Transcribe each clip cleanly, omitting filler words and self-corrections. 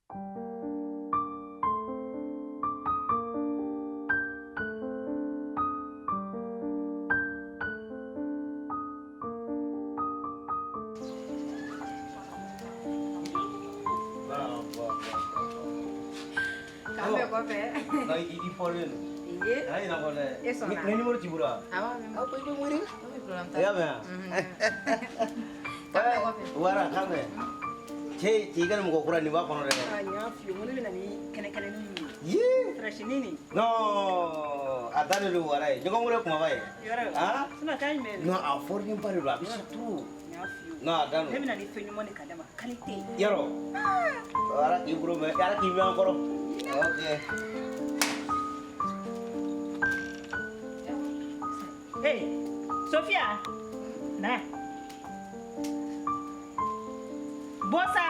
K'an bɛn kɔfɛ. Non, i fɔlen don. Iye. A ɲina kɔ dɛ. E sɔnna. Ni numéro t'i bolo wa? Awɔ. Aw ko i bɛ n wele. Problème t'a I y'a la. mɛn wa? K'an bɛn kɔfɛ. Wara, k'an bɛn. Cɛ, cɛ i ka nin mɔgɔ kura nin b'a kɔnɔ dɛ. Ah, n y'a f'i ye n ko ne bɛ na ni kɛnɛkɛnɛnin ye. Yee. Fraîchinin nin. Non, a da de don wara ye. Ɲɔgɔn wele kumaba ye. Yɔrɔ. Ah? Sinon k'a ɲi mɛn. Non, a fɔrinen ba de don, a bɛ se trop. N y'a f'i ye. Non, a da Ne don. bɛ na ni fɛn ɲuman de ka d'a ma qualité. Yɔrɔ. Ala k'i bolo mɛn, Ala k'i mɛn an kɔrɔ. Ok. Hey, Sophia. Na. Bɔ sa.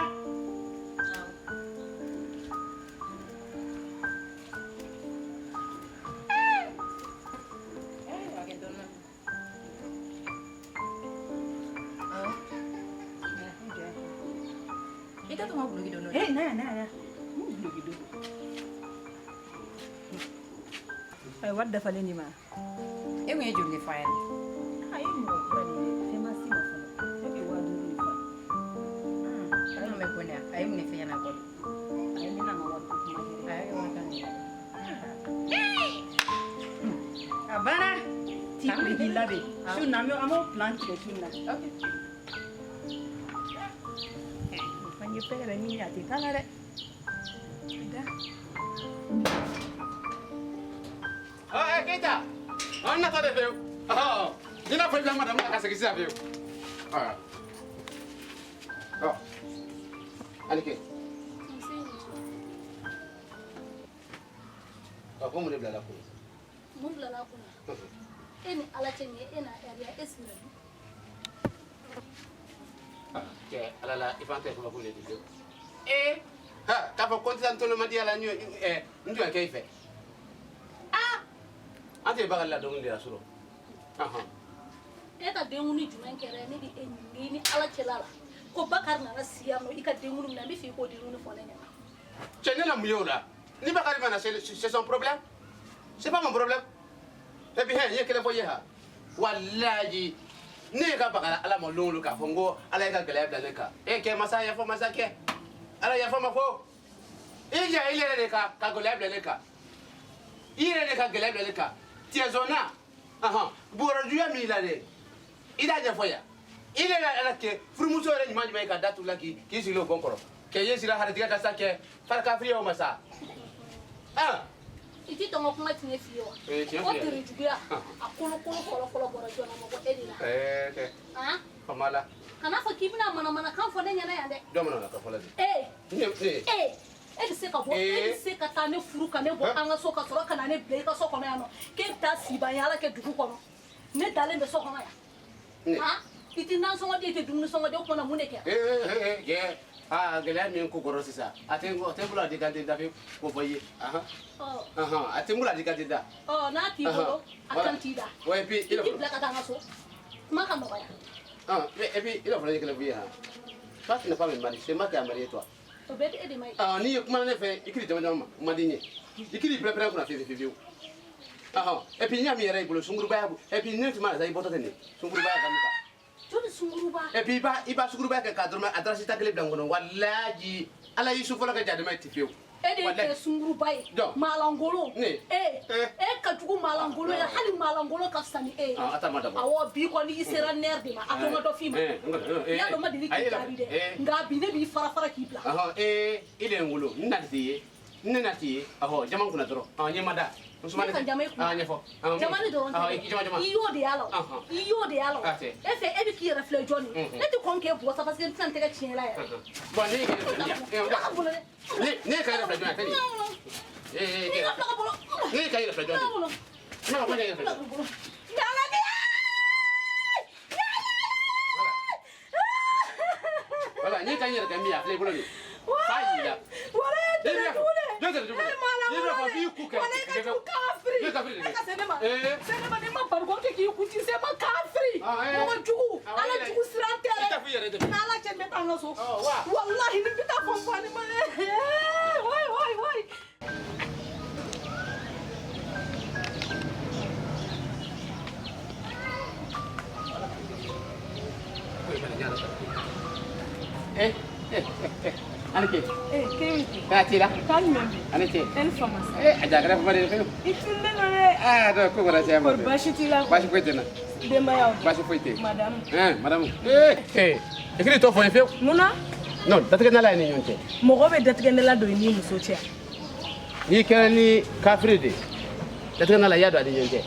Awɔ. I tɛ to ka guloki don n'o ye. Hey, na yan, na yan, na yan. N guloki don. Ayi, wari dafalen d'i ma. E kun ye joli de fɔ a ɲɛna? A ye mɔgɔ kura nin ye dɛ. Fɛn ma s'i ma fɔlɔ. Ne bɛ 5000 de fɔ. A bɛ ko ne a ye mun de f'i ɲɛna kɔni? Ayi, ne n'a ma wari ko kuma kɛ dɛ. A ye 50 000 de. A banna. T'i wuli k'i labɛn. Su in na an b'o plan tigɛ su in na. Ok. An ye fɛn yɛrɛ min ye a tɛ k'a la dɛ. Da. Ah, Keita! An nata de fewu. I n'a fɔ i bila madame la ka segin sisan fewu. Ah. Ɔ. Alike. Ɔ, ko mun de bilala kun? Mun bilala kunna? E ni Ala cɛ nin ye e n'a ɛri ye, e sigira dun? Cɛ, ala la i fan tɛ kabako de fewu. Ee! Ha, k'a fɔ ko n tɛ taa n tɔnɔmadiya la n y'o n jɔ kɛ i fɛ. Ah! An tɛ bagali la dɔɔnin de la surɔ. Ahan. E ka denkundi jumɛn kɛra ne bɛ e ɲininka i ni Ala cɛla la ko Bakari nana si yan nɔ i ka denkundi min na n bɛ fɛ i k'o denkundi fɔ ne ɲɛna. Cɛ, ne la mun ye o la? Ni Bakari ma na, c'est son problème. C'est pas mon problème. Et puis, n ye kelen fɔ i ye ha. Walayi, ne ye ka bagala Ala ma lon o lon k'a fɔ n ko Ala ye ka gɛlɛya bila ne kan. E kɛ masa yafa masa kɛ. Ala yafa ma ko. I jɛ i yɛrɛ de ka gɛlɛya bila ne kan. I yɛrɛ de ka gɛlɛya bila ne kan. Tiɲɛsɔnna, ahan, bɔrɔjuguya min la dɛ. I t'a ɲɛfɔ yan. I yɛrɛ ka Ala kɛ furumuso yɛrɛ ɲuman jumɛn ye ka da tu la k'i sigi o bɔn kɔrɔ. Kɛ ye sira haritigɛ ka sa kɛ fari kafiri o ma sa. Ah. I ti tɔn ka kuma tiɲɛ f'i ye wa? Ee, tiɲɛ O f'i ye. tere juguya a kolokolo fɔlɔ fɔlɔ bɔra jɔn na ma bɔ e de la. Ee, kɛ. Han? Fama la. Kana fɔ k'i bɛna manamanakan fɔ ne ɲɛna yan dɛ. Dɔ mana na ka fɔlɔ de. Ee. Ne. Ee, e bɛ se ka bɔ, e bɛ se ka taa ne furu ka ne bɔ an ka so ka sɔrɔ ka na ne bila i ka so kɔnɔ yan nɔ k'e bɛ taa siban yaala kɛ dugu kɔnɔ. Ne dalen bɛ so kɔnɔ yan. Ne. Han? I tɛ nansɔngɔ di, i tɛ dumuni sɔngɔ di, o tuma na mun de kɛra? Ee, kɛ. Aa, gɛlɛya min ko kɔrɔ sisan. A tɛ n bolo a di kan tɛ da fewu k'o fɔ i ye. Ahan. Ɔ. Ahan, a tɛ n bolo a di kan tɛ da. Ɔ, n'a t'i bolo, a kan t'i da. Ouais, et puis, I t'i bila ka taa n ka so. Kuma ka nɔgɔya. Ah, et puis, il a fallu que le vieux, hein. Toi, tu n'es pas mon mari, c'est moi qui ai marié toi. O bɛɛ tɛ e de ma ye. Ah, n'i ye kuma ne fɛ, i k'i jama jama ma, o man di n ye. I k'i pɛrɛn-pɛrɛn kunna fiyewu fiyewu. Ah, et puis, ɲa min yɛrɛ y'i bolo, sunkurubaya, et puis, ne tun ma na sa, i bɔtɔ tɛ nin ye. Sunkurubaya ka min ta. Joli sunkuruba? Et puis, i b'a sunkurubaya kɛ k'a dɔrɔmɛ, a darasi ta kelen bila n kɔnɔ. Walayi, Ala y'i su fɔlɔ kɛ jadɛmɛ ye ten fiyewu. E de ye kɛ sunkuruba ye. Jɔn? Maalangolo. Ne. E. E ka jugu maalangolo ye, hali maalangolo ka fisa ni e ye. Ah, a ta ma dabɔ. Awɔ, bi kɔni i sera nɛri de ma, a to n ka dɔ f'i ma. I y'a dɔn n ma deli k'i jaabi dɛ, nka bi ne b'i fara fara k'i bila. Ɔhɔn, ee, i de ye n wolo, n na t'i ye, ne na t'i ye, ɔhɔ, jama n kunna dɔrɔn, ɔhɔn, ɲɛ ma da. N sumalen Ne ka jama i kunna. Ah, ɲɛfɔ. Ɔhɔn, Jama ni dɔrɔn ɔhɔn, tɛ i jama jama. dɛ. I y'o de y'a la o. Ɔhɔn. I y'o de y'a la o. Ah, tɛ. E fɛ e bɛ k'i yɛrɛ filɛ jɔn ye? Ne tɛ kɔn k'e bugɔ sa parce que n tɛna n tɛgɛ tiɲɛ la yɛrɛ. Bon, ne y'i kɛ yɛrɛ filɛ jɔn ye. Ka bolo dɛ. Ne ye ka yɛrɛ filɛ jɔn ye, a tɛ nin ye. Ee, N'i ka bila ka bolo. Ne ye ka yɛrɛ filɛ jɔn ye. Ne ma fɔ ne yɛrɛ filɛ jɔn ye. Voilà, n'i ka n yɛrɛ kɛ min ye, a filɛ i bolo nin ye. Fa y'i la. Wala ye E bɛ tere jugu dɛ. Jɔn tere jugu dɛ. E maalankolon I bɛ fɔ k'i ku kɛ. Wala i ka jugu kafiri. Ne kafiri de. E ka se ne ma. Ee. Se ne ma ni ma barikon kɛ k'i kun ci, se ma kafiri. Ah, ee. Mɔgɔ jugu. Ah, Ala yɛrɛ. jugu siran tɛ dɛ. I t'a fɔ i yɛrɛ dɛmɛ. N'Ala cɛ n bɛ taa n ka so. Ɔ, wa. Walahi ni n bɛ taa fɔ n fa ni ma. Ani ke. Eh, Kiribiti. K'a t'i la. K'a jumɛn bi? Ani ce. E ni fama sa. Eh, a jagara fama de fewu. I tunnen don dɛ. Ah, donc ko kɔrɔ cɛ ma. Kɔri baasi t'i la? Baasi foyi tɛ n na. Denbayaw. Baasi foyi tɛ. Madame. Hein, madame. Eh, eh. I k'i t'o fɔ n ye fewu. Mun na? Non, datigɛ-n-na ye ni ɲɔgɔn cɛ. Mɔgɔ bɛ datigɛ-n-na don i n'i muso cɛ. N'i kɛra ni kafiri de ye, datigɛ-n-na i y'a don a ni ɲɔgɔn cɛ.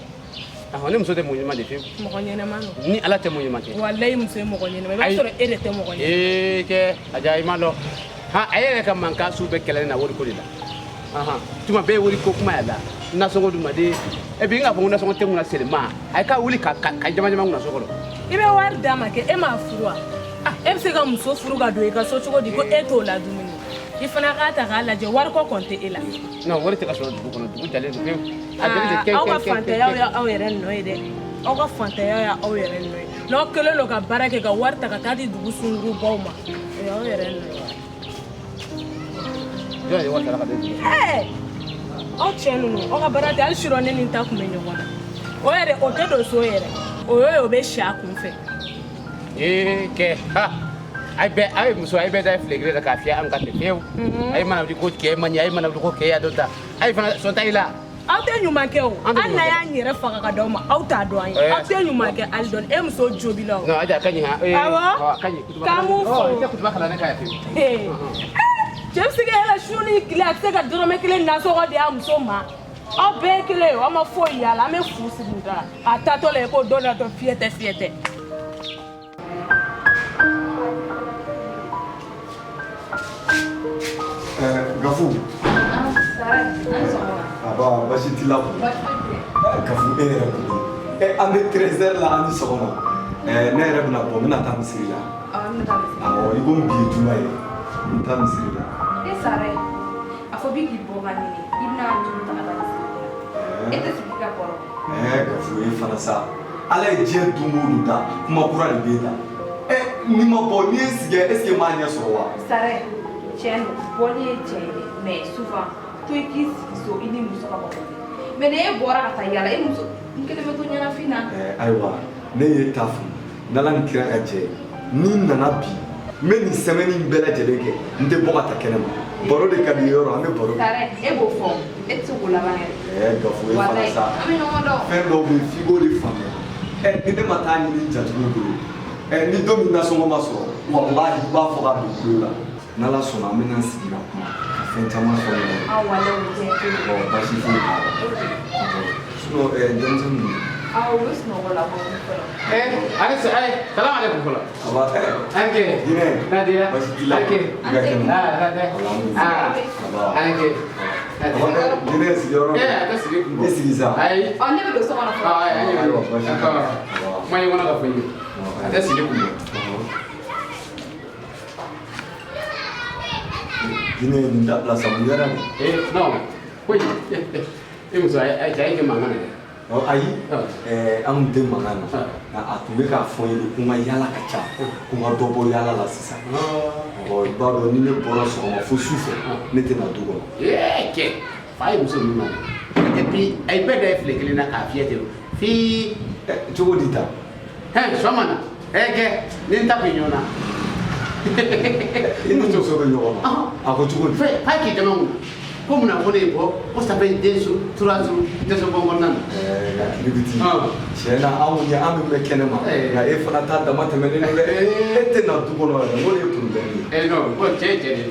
Ahɔn, ne muso tɛ mɔgɔ ɲuman de fewu. Mɔgɔ ɲɛnɛma don. Ni Ala tɛ mɔgɔ ɲuman tɛ. Walayi muso ye mɔgɔ ɲɛnɛma ye. I b'a sɔrɔ e de tɛ mɔgɔ ɲɛnɛma. Ee kɛ, Aja i m'a dɔn. Han, a yɛrɛ ka mankan su bɛɛ kɛlɛ na wariko de la. Ahan, tuma bɛɛ wariko kuma y'a la. Nasɔngɔ dun ma de. Et puis n k'a fɔ ko nasɔngɔ tɛ n kunna seulement. A ye k'a wuli ka jama jama n kunna so kɔnɔ. I bɛ wari d'a ma kɛ, e m'a furu wa? E bɛ se ka muso furu ka don i ka so cogo di ko e t'o la dumuni? I fana k'a ta k'a lajɛ wariko kɔni tɛ e la. Non, wari tɛ ka sɔrɔ dugu kɔnɔ, dugu jalen don pewu. A jalen tɛ kɛ Aw ka fantanya y'aw yɛrɛ nɔ ye dɛ. Aw ka fantanya y'aw yɛrɛ nɔ ye. N'aw kɛlen don ka baara kɛ ka wari ta ka taa di dugu sunkurubaw ma, o y'aw yɛrɛ nɔ ye. Jɔn ye wari ta ka di dugu? Ɛɛ, aw cɛ ninnu, aw ka baara tɛ hali surɔ ne ni n ta kun bɛ ɲɔgɔn na. O yɛrɛ o tɛ don so yɛrɛ. O y'o ye o bɛ si a kun fɛ. Ee kɛ, ha. A bɛɛ a ye muso a ye bɛɛ da file kelen la k'a fiyɛ an ka tɛ fiyewu. A ye mana wuli ko cɛ man ɲi, a ye mana wuli ko cɛ y'a dɔn ta. A ye fana sɔn ta i la. Aw tɛ ɲuman kɛ o. Hali n'a y'an yɛrɛ faga ka d'aw ma, aw t'a dɔn an ye. Aw tɛ ɲuman kɛ hali dɔɔni. E muso jo b'i la o. Non, Aja a ka ɲi han. Awɔ. A ka ɲi. K'an b'u fo. I tɛ kutuba kalan ne kan yan fewu. Cɛ bɛ se ka yɛlɛ su ni tile a tɛ se ka dɔrɔmɛ kelen nasɔngɔ di a muso ma. Aw bɛɛ ye kelen ye, aw ma foyi y'a la, an bɛ fu sigi u da la. A taatɔ la i ko dɔ natɔ fiyɛ tɛ fiyɛ tɛ. Gafu. Aba basi t'i la kɔni. Gafu e yɛrɛ kɔni. An bɛ 13h la an ni sɔgɔma. Ne yɛrɛ bɛna bɔ n bɛna taa misiri la. Awɔ i ko bi ye juma ye. N bɛ taa misiri la. E Sara a fɔ bi k'i bɔ ka ɲini i bɛna juru ta ka taa misiri la. E tɛ sigi ka kɔrɔ. Gafu e fana sa. Ala ye diɲɛ don o don da kuma kura de b'e da. N'i ma bɔ n'i ye sigi est ce que m'a ɲɛ sɔrɔ wa? Sara tiɲɛ don bɔli ye tiɲɛ ye mais souvent to i k'i sigi so i ni muso ka baro kɛ mais n'e bɔra ka taa yala e muso n kelen bɛ to ɲɛnafin na. Ayiwa ne ye ta faamu n'Ala ni kira ka jɛ ni n nana bi n bɛ nin semaine in bɛɛ lajɛlen kɛ n tɛ bɔ ka taa kɛnɛ ma baro de ka di yɔrɔ an bɛ baro kɛ. Sara e b'o fɔ e tɛ se k'o laban yɛrɛ. Gafu e fana sa an bɛ ɲɔgɔn dɔn. Fɛn dɔw bɛ yen f'i k'o de faamuya. Ni ne ma taa ɲini jatigiw bolo ni don min nasɔngɔ ma sɔrɔ walahi i b'a fɔ k'a don tulo la. N'Ala sɔnna an bɛna sigi ka kuma ka fɛn caman fɔ ɲɔgɔn ye. Aw walayi o diɲɛ tɛ. Baasi foyi t'a la. Sinon denmisɛnnin ninnu. Awɔ u bɛ sunɔgɔ la kɔni fɔlɔ. Ale salam alaikum fɔlɔ. Aba Anke. Jinɛ. Nadia. Baasi t'i la. Anke. I ka kɛnɛ. Ah, Alhamdulilayi. Ah. Anke. Aba Jinɛ sigiyɔrɔ. A tɛ sigi kun bɔ. I sigi sa. Ayi. Ɔ ne bɛ don so kɔnɔ fɔlɔ. Ah, ayi. Ayiwa baasi t'a la. Kuma ye kɔnɔ ka fɔ i ye. A tɛ sigi kun bɔ. Jinɛ nin dabila sa mun kɛra nin? Non. Koyi. E muso a ye cɛ ye kɛ mankan na dɛ. Ayi an kun tɛ mankan na nka a tun bɛ k'a fɔ n ye de ko n ka yala ka ca ko n ka dɔ bɔ yala la sisan. I b'a dɔn ni ne bɔra sɔgɔma fo su fɛ ne tɛ na du kɔnɔ. Cɛ fa ye muso ninnu ma dɛ. Et puis a ye bɛɛ da ye file kelen na k'a fiyɛ ten fii. Cogo di tan? Hɛn sɔ ma na. Kɛ ni n ta kun ɲɔgɔn na. I ni muso bɛ ɲɔgɔn na. A ko cogo di? Fa k'i dama mun na? Ko munna ko ne ye bɔ ko ça fait 2 jours 3 jours n tɛ se bɔ kɔnɔna na. Kiribiti tiɲɛ na anw ye an bɛ mɛn kɛnɛ ma nka e fana ta dama tɛmɛnen don dɛ. E tɛ na du kɔnɔ yɛrɛ n ko de ye problème ye. Non ko cɛ ye cɛ de ye.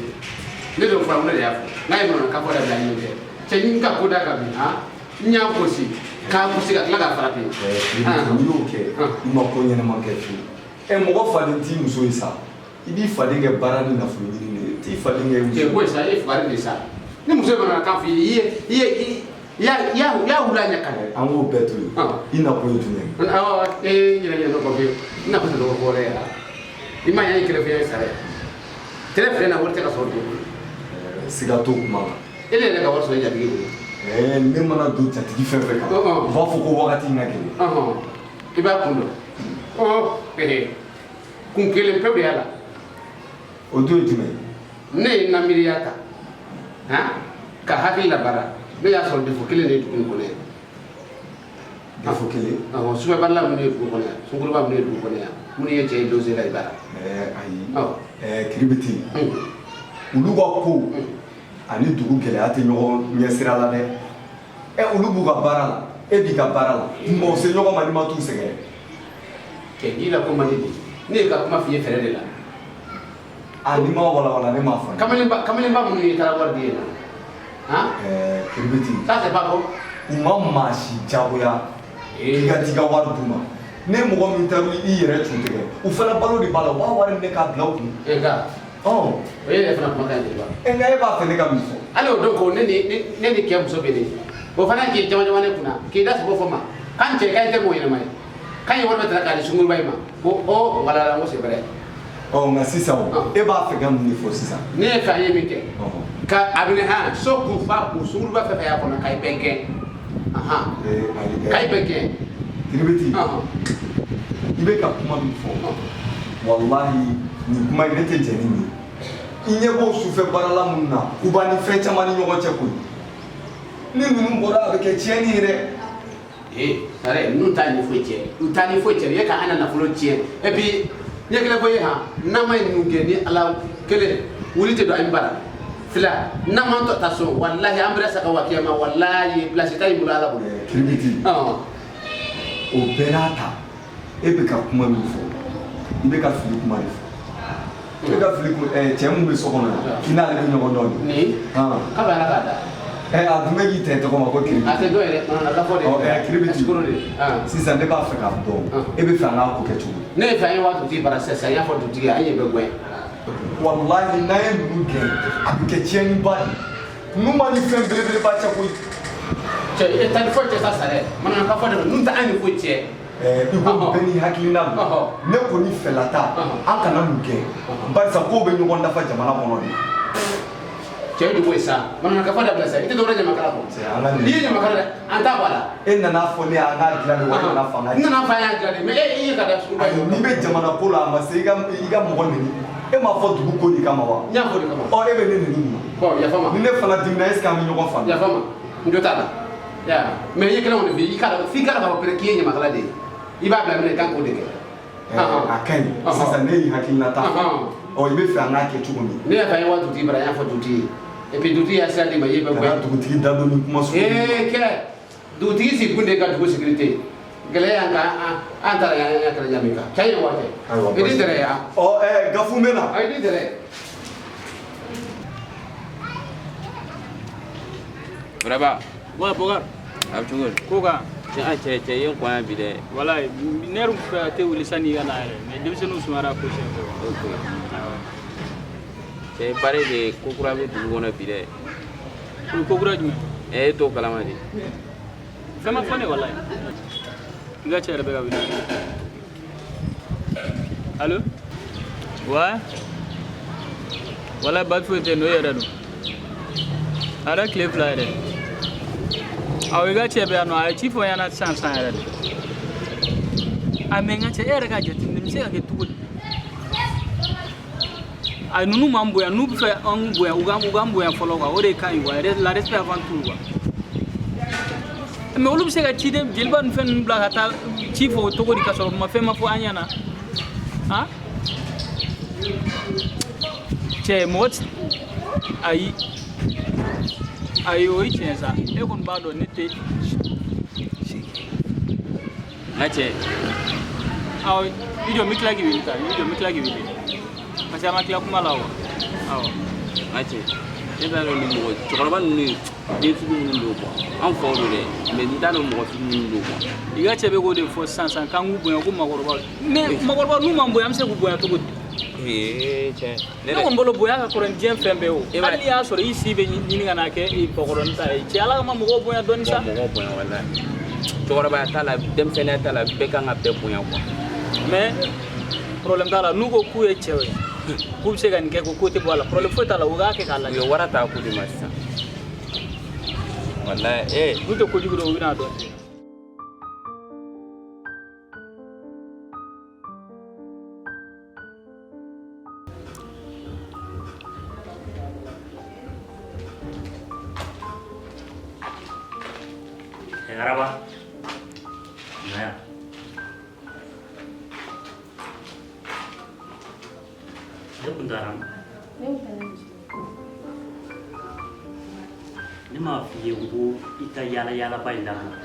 Ne de fɔra ne de y'a fɔ n'a ye manamana kan fɔ dabila ni ɲɔgɔn cɛ. Cɛ n ka ko da kan bi han n y'a gosi k'a gosi ka tila k'a fara ten. Kiribiti n'i y'o kɛ i ma ko ɲɛnama kɛ fiyewu. Mɔgɔ faden t'i muso ye sa. I b'i faden kɛ baara ni nafolo ɲini de ye. I t'i faden kɛ muso ye. Cɛ ko sa e fugari de sa. Ni muso ye manamanakan f'i ye i ye i y'a wuli a ɲɛ kan. An k'o bɛɛ to yen. I nakun ye jumɛn ye? Awɔ e ɲinɛ ɲinɛ kɔ fiyewu. N nakun tɛ dɔgɔ fɔ dɛ. I ma ɲɛ i kɛrɛfɛ ye sara ye. Tɛrɛ filɛ na wari tɛ ka sɔrɔ dugu kɔnɔ. Siga t'o kuma la. E de yɛrɛ ka wari sɔrɔ i jatigi bolo. Ne mana don jatigi fɛn fɛn kan. U b'a fɔ ko wagati in ka gɛlɛn. I b'a kun dɔn. Kun kelen pewu de y'a la. O dun ye jumɛn ye? Ne ye n na miiriya ta. Han ka hakili labaara ne y'a sɔrɔ defo kelen de ye dugu in kɔnɔ yan. Defo kelen? Awɔ sufɛbaarala minnu ye dugu kɔnɔ yan sunkuruba minnu ye dugu kɔnɔ yan minnu ye cɛ ye dossier la i bara. Ayi. Kiribiti. Olu ka ko ani dugu gɛlɛya tɛ ɲɔgɔn ɲɛ sira la dɛ. Ɛ, olu b'u ka baara la, e b'i ka baara la, mɔgɔ se ɲɔgɔn ma n'i ma t'u sɛgɛrɛ. Cɛ, n'i la ko man di de, ne ye ka kuma f'i ye fɛɛrɛ de la. A n'i ma walawala, ne m'a faamu. Kamalenba minnu ye taara wari di yen na, han? Ɛɛ, Kiribiti. Ça c'est pas bon. U ma maa si jagoya k'i ka t'i ka wari d'u ma. Ne mɔgɔ min taara i yɛrɛ tun tigɛ, u fana balo de b'a la, u b'a wari minɛ k'a bila u kun. E ka. Ɔ. O ye yɛrɛ fana kumakan ye, jeliba. E, nka e b'a fɛ ne ka min fɔ? Hali o don ko ne ni ne ni kɛ muso bɛ ne, o fana k'i jama jama ne kunna k'i da sogo fɔ ma k'an cɛ k'an tɛ mɔgɔ ɲɛnama ye, k'an ye wari bɛɛ ta k'a di sunkuruba in ma, ko ɔ wala n ko c'est vrai. Ɔ, nka sisan o, e b'a fɛ ka mun de fɔ sisan? Ne ye fɛ an ye min kɛ ka a minɛ han, so kun fa kun, sunkuruba fɛn fɛn y'a kɔnɔ k'a bɛɛ gɛn, ahan, k'a bɛɛ gɛn. Kiribiti, i bɛ ka kuma min fɔ, walahi nin kuma in, ne tɛ jɛn ni nin ye. I ɲɛ b'o sufɛ baarala minnu na, u b'an ni fɛn caman ni ɲɔgɔn cɛ koyi. Ni ninnu bɔra, a bɛ kɛ tiɲɛni ye dɛ. Ee sare, ninnu t'a ni foyi cɛ, u t'a ni foyi cɛ, e ka an na nafolo tiɲɛ. Et puis n ye kelen fɔ i ye han, n'an ma ninnu gɛn, ni Ala kelen wuli tɛ don an bara fila, n'an m'an tɔ ta so, walahi an bɛna sa ka wa kiyama, walahi place t'a bolo Ala bolo. Kiribiti, o bɛɛ n'a ta, e bɛ ka kuma min fɔ, i bɛ ka fili kuma de fɔ. I bɛ ka fili kuma. Ɛ, cɛ mun bɛ so kɔnɔ yan, i n'ale bɛ ɲɔgɔn dɔn de. Ni k'a bɛ Ala k'a da. Ɛ, a dun bɛ k'i tɛ tɔgɔ ma ko Kiribiti. A tɛ dɔn yɛrɛ, a ka fɔ de. Ɔ, ɛ, Kiribiti, Sukaro de. Sisan ne b'a fɛ k'a dɔn, e bɛ fɛ an k'a ko kɛ cogo di? Ne ye fɛ an ye wa dugutigi bara sisan, n y'a fɔ dugutigi ye, an ye bɛɛ gɛn. Walahi n'an ye ninnu gɛn, a bɛ kɛ tiɲɛniba de ye. Ninnu ma ni fɛn belebeleba cɛ koyi. Cɛ, e ta ni foyi tɛ sa sare, mana ka fɔ de, ninnu tɛ an ni foyi cɛ. I ko bɛɛ n'i hakilina don. Ne kɔni fɛla ta, an kana ninnu gɛn, barisa kow bɛ ɲɔgɔn dafa jamana kɔnɔ de. Cɛ, de ko ye sa, mana ka fɔ dabila sa, i tɛ dɔwɛrɛ ɲamakala kɔ. N'i ye ɲamakala dɛ, an t'a bɔ a la. E nana fɔ ne ye an k'a dilan de wa, e nana fɔ an k'a? N nana fɔ an y'a dilan de, mais e ye ka da suguba ye. Ayi, n'i bɛ jamana ko la, a ma se i ka mɔgɔ neni. E m'a fɔ dugu ko de kama wa? N y'a fɔ de kama. Ɔ, e bɛ ne neni mun na? Bon, yafa ma. Ni ne fana dimina, est ce que an bɛ ɲɔgɔn faamuya? Yafa ma, n jo t'a la. Ya, mais i ye kelen kɔni f'i ye, i k'a dɔn, f'i k'a dɔn k'a fɔ pere k'i ye ɲamakala de ye. I b'a bila minɛ, i kan k'o de kɛ. A ka ɲi. Sisan ne y'i hakilina ta fɔ. Ɔ, i bɛ fɛ an k'a kɛ cogo min? Ne y'a fɛ an ye wa dugutigi bara, n y'a fɔ dugutigi ye. Et puis dugutigi y'a sira d'i ma, i ye bɛɛ gɛn. Kana dugutigi da don ni kuma sugu. Ee kɛ, dugutigi sigi kun de ka dugu sécurité. Gɛlɛya y'an kan, an taara yan, an kɛra ɲami kan. Cɛ ye wa kɛ. Ayiwa. I ni dɛrɛ ya. Ɔ, ɛɛ, Gafu bɛ na. I ni dɛrɛ. Vraiment. Ouais, Bokar. A bɛ cogo di? Ko kan. Cɛ, a cɛ, cɛ, i ye n kɔn yan bi dɛ. Walayi, ne yɛrɛ tun fɛ a tɛ wuli sanni i ka na yɛrɛ, mais denmisɛnninw sumayara ko siɲɛ fɛ. Ok. Cɛ, i pare de, ko kura bɛ dugu kɔnɔ bi dɛ. O ko kura jumɛn? Ɛ, e t'o kalama de. Fɛn ma fɔ ne, walayi. N ka cɛ yɛrɛ bɛ ka wuli. Allo? Ouais? Walayi, baasi foyi tɛ yen nɔ, e yɛrɛ dun? A yɛrɛ tile 2 yɛrɛ. Awɔ, i ka cɛ bɛ yan nɔ, a ye ci fɔ n ɲɛna sisan sisan yɛrɛ de. A mais n ka cɛ, e yɛrɛ ka jateminɛ, nin bɛ se ka kɛ cogo di? A ninnu m'an bonya, n'u bɛ fɛ an k'u bonya, u k'an bonya fɔlɔ quoi, o de ka ɲi quoi, la respect avant tout quoi. Mais olu bɛ se ka ciden jeliba ni fɛn ninnu bila ka taa ci fɔ cogo di, ka sɔrɔ ma fɛn ma fɔ an ɲɛna? Han? Cɛ, mɔgɔ ti, ayi. Ayi, o ye tiɲɛ sa, e kɔni b'a dɔn ne tɛ. N ka cɛ. Awɔ, i jɔ, n bɛ tila k'i wele ta, i jɔ, n bɛ tila k'i wele. Parce que an ma tila kuma la wa. Awɔ. N ka cɛ, ne t'a dɔn nin mɔgɔ cɛkɔrɔba ninnu ye den sugu minnu don quoi. An faw don dɛ, mais n t'a dɔn mɔgɔ sugu minnu don quoi. I ka cɛ bɛ k'o de fɔ sisan sisan, k'an k'u bonya, ko maakɔrɔba. Mais maakɔrɔba n'u m'an bonya, an bɛ se k'u bonya cogo di? Ee cɛ, ne kɔni bolo, bonya ka kɔrɔ ni diɲɛ fɛn bɛɛ o. Hali n'i y'a sɔrɔ i si bɛ ɲini ka na kɛ bakɔrɔnin ta ye, cɛ, Ala kama, mɔgɔw bonya dɔɔni sa. Mɔgɔw bonya walayi. Cɛkɔrɔbaya t'a la, denmisɛnninya t'a la, bɛɛ kan ka bɛɛ bonya quoi. Mais problème t'a la, n'u ko k'u ye cɛw ye, k'u bɛ se ka nin kɛ, ko tɛ bɔ a la, problème foyi t'a la, u k'a kɛ k'a lajɛ. U ye wara ta ko de ma sisan. Walayi ee. N'u tɛ kojugu dɔn, u bɛna dɔn. Araba. Na yan. Ne kun taara. Ne kun taara misi. Ne m'a f'i ye ko i ka yaala yaalaba in dabila.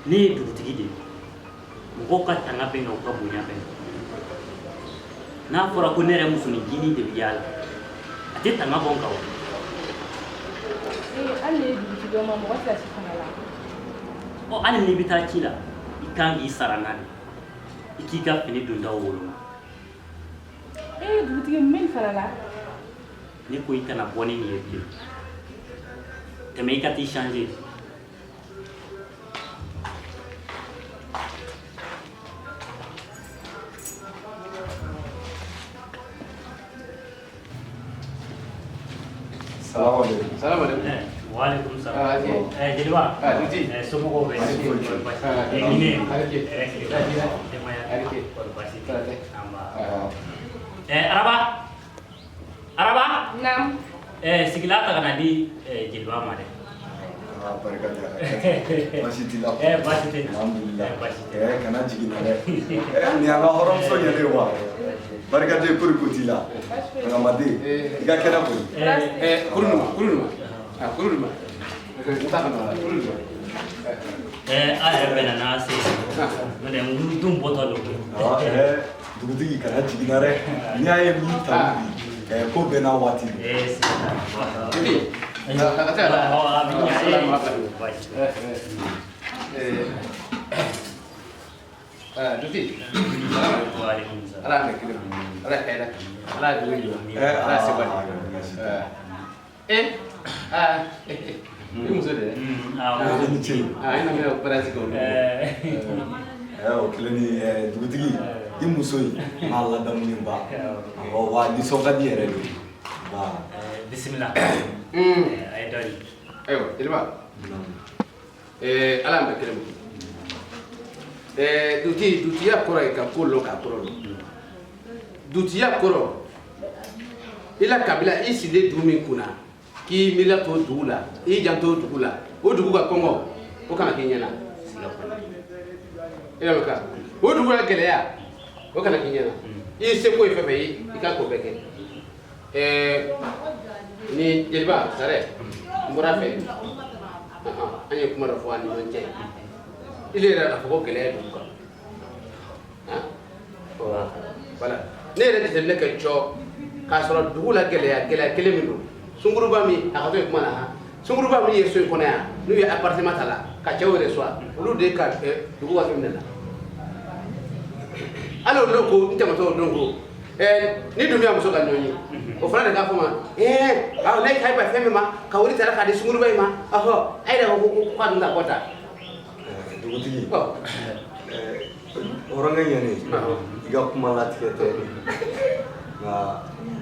Ne ye dugutigi de ye. Mɔgɔw ka tanga bɛ n kan, u ka bonya bɛ n kan. N'a fɔra ko ne yɛrɛ musonin de bɛ yaala, a tɛ tanga bɔ n kan wa? Ee, hali ne ye dugutigi ma, mɔgɔ tɛ ci fana la. Ɔ, hali n'i bɛ taa ci la, i kan k'i sara n'a de, i k'i ka fini dontaw woloma. Ee, dugutigi, mun bɛ nin fana la? Ne ko i kana bɔ ni nin ye bilen. Tɛmɛ, i ka t'i changer. Salamu alaikum. Salamu alaikum. Waalaikum salam. Ah, ok. Jeliba. Ah, dutigi. Somɔgɔw bɛ? Baasi foyi tɛ. Baasi Ah, tɛ. Hinɛ. Arike. Hɛrɛ tile. Denbaya. Arike. Kɔri baasi tɛ? Tɔɔrɔ tɛ. Anba. Ah. Araba. Araba. Naam. Sigila ta ka na di jeliba ma dɛ. Ah, barika da. Baasi t'i la? Baasi tɛ. Alhamdulillah. Baasi tɛ. Kana jigin na dɛ. Nin y'an ka hɔrɔnmuso ɲɛnen ye wa? Barika de, kori ko t'i la. Kangamaden, i ka kɛnɛ kɔni. Kuru numa, kuru numa. Ah, kuru numa. N t'a kɔnɔ, kuru numa. A yɛrɛ bɛ na n'a se. N'o tɛ, n dun bɔtɔ don. Ah, dugutigi, kana jigin na dɛ. N'i y'a ye min tanu bi, ko bɛɛ n'a waati don. Sisan. Dutigi. Ah, ka taa la. Awɔ, a bɛ ɲa. Salamu Baasi tɛ. Ah, dutigi. Salamu alaikum. Waalaikum salam. Ala y'a kelen. Ala hɛrɛ. Ala ye dugu ɲuman. Ala ye seba di. Eh, ah, i muso de dɛ. Awɔ. I ni ce. Ah, i na bɛna baara sigi olu. O kelen ni dugutigi, i muso in n'a ladamunen ba. Awɔ, wa nisɔn ka di yɛrɛ de. Ba. Bisimila. A ye dɔ di. Ayiwa, jeliba. Ala y'an bɛɛ kelen ma. Dutigi, dutigiya kɔrɔ ye ka ko lɔn k'a kɔrɔ lɔn. Dutigiya kɔrɔ, i la kabila, i sigilen dugu min kunna, k'i miiriya to dugu la, i janto dugu la, o dugu ka kɔngɔ, o kana k'i ɲɛna. I lamɛn ka o dugu la gɛlɛya, o kana k'i ɲɛna. I seko ye fɛn fɛn ye, i ka k'o bɛɛ kɛ. Ni jeliba sarɛ, n bɔra fɛ, an ye kuma dɔ fɔ an ni ɲɔgɔn cɛ. Ile yɛrɛ k'a fɔ ko gɛlɛya ye dugu kan. Voilà. Ne yɛrɛ jateminɛ kɛ cɔ k'a sɔrɔ dugu la gɛlɛya, gɛlɛya kelen min don, sunkuruba min a ka to yen kuma na han, sunkuruba min ye so in kɔnɔ yan, n'u ye appartement ta la ka cɛw yɛrɛ suwa, olu de ka dugu ka fɛn minɛ na. Hali o don ko n tɛmɛtɔ o don ko ni dun bɛ muso ka ɲɔgɔn ye, o fana de k'a fɔ ma awɔ, ne ka ba fɛn min ma ka wari tara k'a di sunkuruba in ma, ɔhɔ, a yɛrɛ ko ko k'a dun ka kɔ ta. Dugutigi, hɔrɔnkɛ ɲɛnen, i ka kuma latigɛ tɛ, nka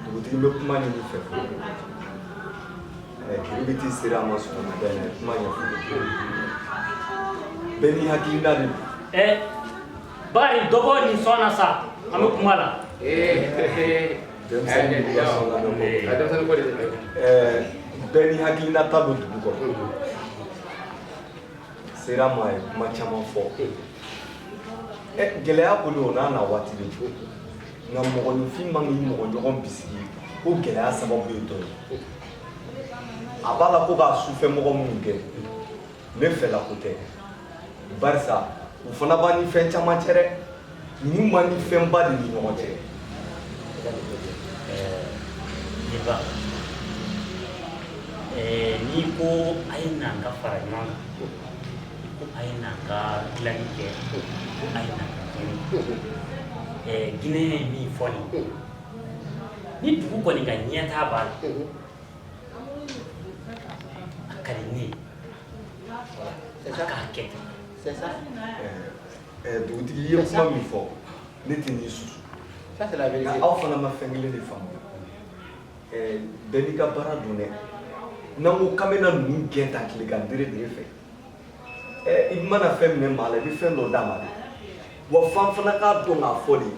dugutigi, n bɛ kuma ɲini fɛ. Kiribiti sera a ma sɔgɔmada in na, kuma ɲɛfɔ. Bɛɛ n'i hakilina de don. Bakari, dɔ bɔ nin sɔn na sa, an bɛ kuma la. Denmisɛnnin b'u ka sɔn lamɛn ko. Denmisɛnnin ko de tɛ. Bɛɛ n'i hakilina ta don dugu kɔnɔ. Sera ma ye kuma caman fɔ. Gɛlɛya kɔni, o n'a na waati de don, nka mɔgɔninfin man k'i mɔgɔ ɲɔgɔn bisigi ko gɛlɛya sababu ye dɔ ye. A b'a la ko k'a sufɛ mɔgɔ minnu kɛ, ne fɛla ko tɛ, barisa u fana b'an ni fɛn caman cɛ dɛ. Ninnu b'an ni fɛnba de ni ɲɔgɔn cɛ. Jeliba, n'i ko a ye na an ka fara ɲɔgɔn kan, ko a ye na an ka dilanni kɛ, ko a ye na an ka kɛnɛ, Ginɛ ye min fɔ nin, ni dugu kɔni ka ɲɛtaa b'a la, a ka di ne ye a k'a kɛ ten. C'est ça. Dugutigi, i ye kuma min fɔ, ne tɛ n'i susu. Ça, c'est la vérité. Nka aw fana ma fɛn kelen de faamu. Bɛɛ n'i ka baara don dɛ. N'an ko k'an bɛna ninnu gɛn tan tilegan dere dere fɛ, i mana fɛn minɛ maa la, i bɛ fɛn dɔ d'a ma dɛ. Wa f'an fana k'a dɔn k'a fɔ de,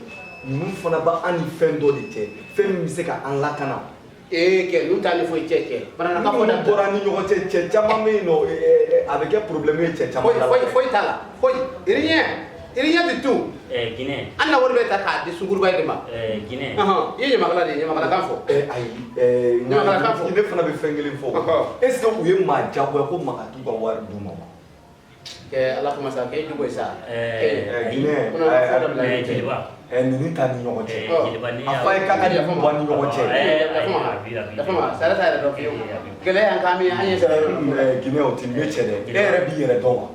ninnu fana b'an ni fɛn dɔ de cɛ, fɛn min bɛ se ka an lakana. Ee, kɛ ninnu t'a ni foyi cɛ kɛ. Bamanankan fɔ Minnu dabila. bɔra an ni ɲɔgɔn cɛ, cɛ caman bɛ yen nɔ, a bɛ kɛ problème ye cɛ caman Foyi la. foyi foyi t'a la. Foyi. Rien. Rien du tout. Guinée. An na wari bɛ ta k'a di sunkuruba in de ma. Guinée. I ye ɲamakala de ye, ɲamakalakan fɔ. Ayi, Ɲamakalakan fɔ. Ne fana bɛ fɛn kelen fɔ. Est ce que u ye maa diyagoya ko maa ka t'u ka wari d'u ma wa? Kɛ Ala kuma sa, k'e jugu ye sa. Guinée, Jeliba. Ninnu t'a ni ɲɔgɔn cɛ. Jeliba, n'i A fɔ a ye k'a ka nin bɔ a ni ɲɔgɔn cɛ. Yafama, sara t'a yɛrɛ dɔn fiyewu. Gɛlɛya y'an kan min an ye sara yɔrɔ. Guinée, o tɛ ne cɛ dɛ. E yɛrɛ b'i yɛrɛ dɔn wa?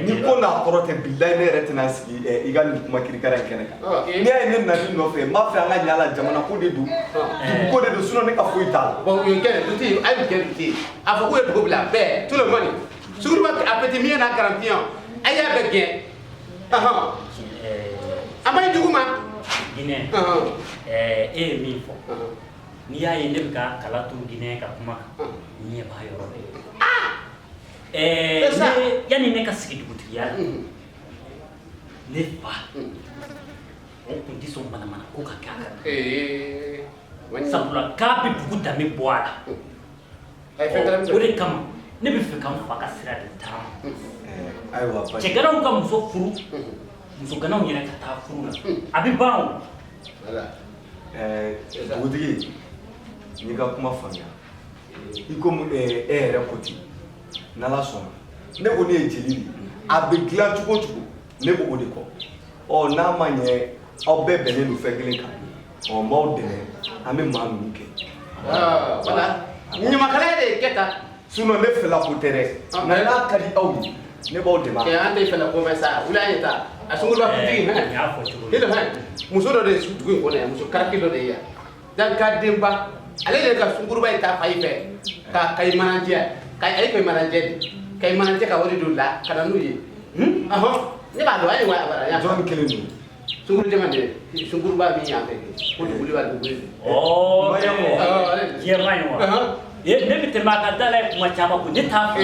Ni ko n'a kɔrɔ tɛ, bilayi ne yɛrɛ tɛna sigi i ka nin kuma kirikara in kɛnɛ kan. N'i y'a ye ne nana i nɔfɛ, n b'a fɛ an ka ɲɛ a la, jamana ko de don, dugu ko de don, sinon ne ka foyi t'a la. Bon, u ye kɛ dutigi, a ye kɛ dutigi. A fɔ k'u ye dugu bila bɛɛ, tout le monde. Sunkuruba a petit min n'a grand pion, a y'a bɛɛ gɛn. A ma ɲi dugu ma. Guinée, e ye min fɔ, n'i y'a ye ne bɛ ka kala turu Guinée ka kuma kan, n ɲɛ b'a yɔrɔ bɛɛ. Ne yanni ne ka sigi dugutigiya la, ne fa o tun tɛ sɔn manamana ko ka kɛ a kan. Sabula k'a bɛ dugu danbe bɔ a la. O de kama ne bɛ fɛ ka n fa ka sira de taama. Ayiwa. Cɛganaw ka muso furu, musoganaw yɛrɛ ka taa furu la, a bɛ ban o. Dugutigi, n y'i ka kuma faamuya. I komi e yɛrɛ ko ten, n'Ala sɔnna, ne ko ne ye jeli de ye, a bɛ dilan cogo o cogo, ne b'o de kɔ. Ɔ n'a ma ɲɛ aw bɛɛ bɛnnen don fɛn kelen kan, ɔ n b'aw dɛmɛ, an bɛ maa ninnu kɛ. Voilà, ɲamakalaya de ye kɛ tan. Sinon ne fɛla ko tɛ dɛ, nka n'a ka di aw ye, ne b'aw dɛmɛ. Kɛ an tɛ fɛla ko mɛn sa, wuli an ye taa. A sunkuruba kuntigi hɛn. Hɛn, hɛn. Muso dɔ de ye dugu in kɔnɔ yan, muso karaki dɔ de ye yan. Dankadenba, ale de ka sunkuruba in ta fa i fɛ, ka kayi manajɛ, ka a ye kayi manajɛ de, kayi manajɛ ka wari don la, ka na n'u ye. Ɔhɔn, ne b'a dɔn, a ye wa a y'a. Jɔn kelen don? Sunkuru jɛman de, sunkuruba min yan fɛ, ko duguli b'a duguli. Ɔ jɛman ye wa? Ne bɛ tɛmɛ a ka da la yen kuma caman ko ne t'a fɛ.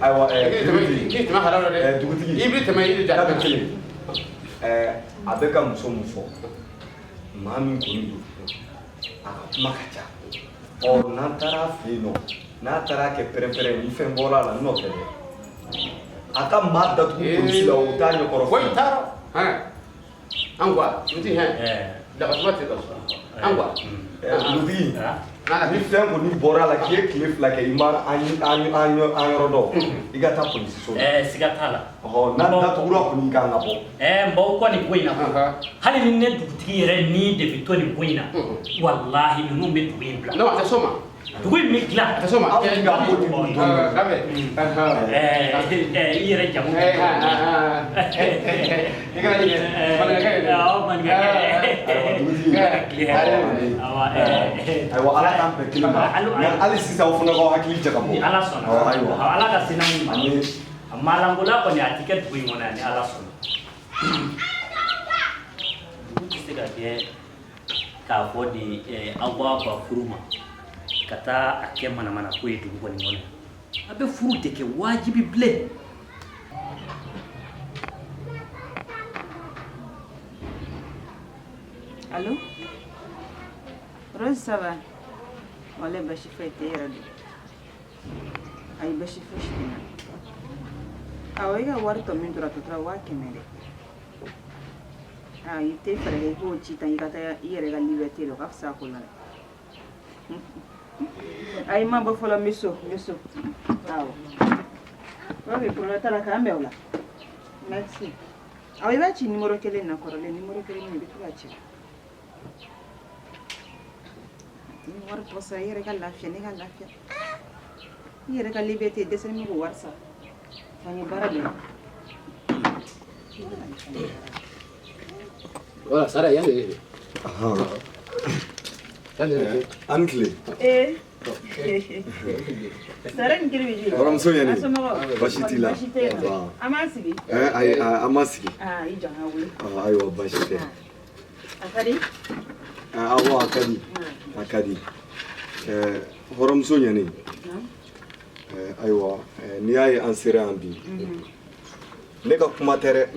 Ayiwa, dugutigi. K'i tɛmɛ halala dɛ. Dugutigi. I bɛ tɛmɛ i bɛ ja. Kelen. A bɛ ka muso mun fɔ, maa min kɔni don, a ka kuma ka ca. Ɔ n'an taara a fɛ yen nɔ, n'a taara kɛ pɛrɛn-pɛrɛn ni fɛn bɔra a la, n n'o tɛ dɛ. A ka maa datugu polisi la, o t'a ɲɛkɔrɔ. Foyi t'a rɔ. Hɛn. An kuwa, dugutigi hɛn. Dagasuba tɛ ka sɔrɔ. An kuwa. Dugutigi. Ni fɛn kɔni bɔra a la k'i ye tile 2 kɛ i ma an yɔrɔ dɔn, i ka taa polisiso la. Siga t'a la. Ɔhɔ, n'a datugura kɔni i kan ka bɔ. N b'aw kɔ nin ko in na. Hali ni ne dugutigi yɛrɛ ni de bɛ to nin ko in na, walahi ninnu bɛ dugu in bila. Non, a tɛ s'o ma. Dugu in bɛ dilan. A tɛ s'o ma. Aw tɛ ka ko nin dɔn. I yɛrɛ jamu. I kana ɲinɛ. Maninkakɛ ye dɛ. Awɔ, maninkakɛ. Ayiwa. Ayiwa, Ala k'an bɛn kelen ma. Nka hali sisan aw fana k'aw hakili jagabɔ. Ni Ala sɔnna. Ayiwa. Ala ka se n'anw ma. A maalankola kɔni a ti kɛ dugu in kɔnɔ yan ni Ala sɔnna. Dugu tɛ se ka kɛ k'a fɔ de aw b'a ban furu ma ka taa a kɛ manamana ko ye dugu kɔni kɔnɔ yan. A bɛ furu de kɛ wajibi bilen. Allô? Rose, ça va? Wala basi foyi tɛ e yɛrɛ don. Ayi, basi fosi tɛ n na. Awɔ, i ka wari tɔ min tora, a tɔ tora 100 000 dɛ. Aa, i tɛ fɛɛrɛ kɛ i k'o ci tan, i ka taa i yɛrɛ ka liberté la, o ka fisa a ko la dɛ. Ayi, n ma bɔ fɔlɔ, n bɛ so, n bɛ so. Awɔ. Ok, problème t'a la, k'an bɛn o la. Merci. Awɔ, i b'a ci numéro kelen na, kɔrɔlen numéro kelen min i bɛ to k'a ci. Ni wari tɔ sara, i yɛrɛ ka lafiya, ne ka lafiya. I yɛrɛ ka liberté dɛsɛlen bɛ k'o wari sara. An ye baara bɛɛ. Voilà, Sara, yan de ye. Yan de ye. An ni tile. Ee. Sara ni kelen bɛ ji. Hɔrɔnmuso ɲɛni. A somɔgɔw? Baasi t'i la. Baasi tɛ yen nɔ. An b'an sigi. Ayi, an b'an sigi. Aa, i jɔ an ka wuli. Ayiwa, baasi tɛ. A ka di? Awɔ, a ka di. A ka di. Hɔrɔnmuso ɲɛni. Ayiwa, n'i y'a ye an sera yan bi, ne ka kuma tɛ dɛ.